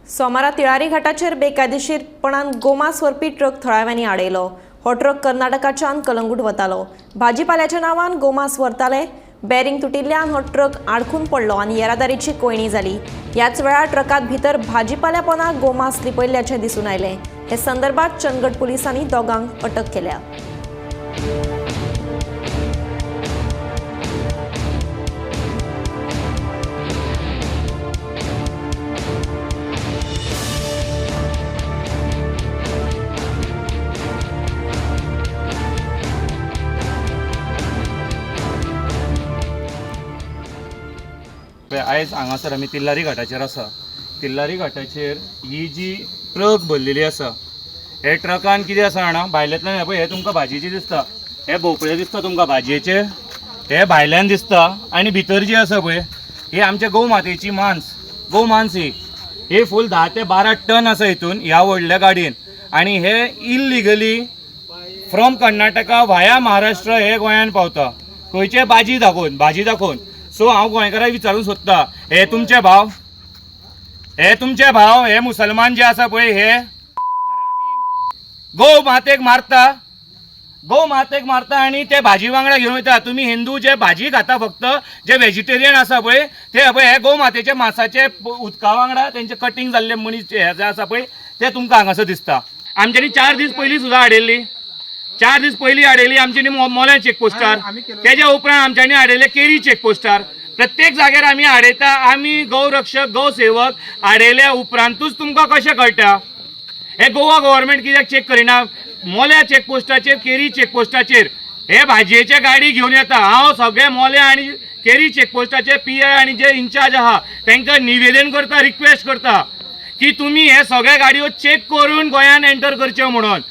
सोमारा तिळारी घाटाचेर बेकायदेशीरपणान गोमास व्हरपी ट्रक थळाव्यांनी आडयलो. हो ट्रक कर्नाटकाच्यान कलंगूट वतालो. भाजीपाल्याच्या नांवान गोमास व्हरताले. बॅरिंग तुटिल्ल्यान हो ट्रक आडखून पडलो आनी येरादारीची कोंयडी जाली. ह्याच वेळार ट्रकात भितर भाजीपाल्या पोंदा गोमास लिपयल्ल्याचें दिसून आयलें. हे संदर्भात चंदगड पुलिसांनी दोगांक अटक केल्या. पळय आयज हांगासर आमी तिल्लारी घाटाचेर आसा. तिल्लारी घाटाचेर ही जी ट्रक भरलेली आसा, हे ट्रकान कितें आसा जाणा, भायल्यांतल्यान हे पळय, हे तुमकां भाजयेचे दिसता, हे भोपळे दिसता तुमकां भाजयेचे, हे भायल्यान दिसता आनी भितर जी आसा पळय, ही आमच्या गोमातेची मांस, गोमांस ही हे फूल 10 ते 12 टन आसा हितून ह्या व्हडल्या गाडयेन. आनी हे illegally from Karnataka via Maharashtra हे गोंयान पावता, खंयचे भाजी दाखोवन, भाजी दाखोवन. सो हांव गोंयकाराक विचारूंक सोदता, हे तुमचे भाव, हे तुमचे भाव, हे मुसलमान जे आसा पळय, हे गो मातेक मारता, गो मातेक मारता आनी ते भाजी वांगडा घेवन वयता. तुमी हिंदू जे भाजी खाता, फक्त जे वेजिटेरियन आसा पळय, ते पळय हे गो मातेचे मासाचे उदका वांगडा तेंचे कटींग जाल्ले मनीस हे जे आसा पळय, ते तुमकां हांगासर दिसता. आमच्यांनी 4 दीस पयलीं सुद्दां हाडिल्ली, 4 दीस पयलीं हाडिल्ली आमच्यांनी मोल्यां चेकपोस्टार, तेज्या उपरांत आमच्यांनी हाडिल्ले केरी चेकपोस्टार. प्रत्येक जाग्यार आमी हाडयता. आमी गौरक्षक गौसेवक हाडयल्या उपरांतूच तुमकां कशें कळटा? हे गोवा गव्हर्मेंट कित्याक चेक करिना? मोल्या चेकपोस्टाचेर, केरी चेकपोस्टाचेर हे भाजयेचे गाडी घेवन येता. हांव सगळे मोल्या आनी केरी चेकपोस्टाचे पीआय आनी जे इन्चार्ज आहा तांकां निवेदन करता, रिक्वेस्ट करता की तुमी हे सगळे गाडयो चेक करून गोंयान एंटर करच्यो म्हणून.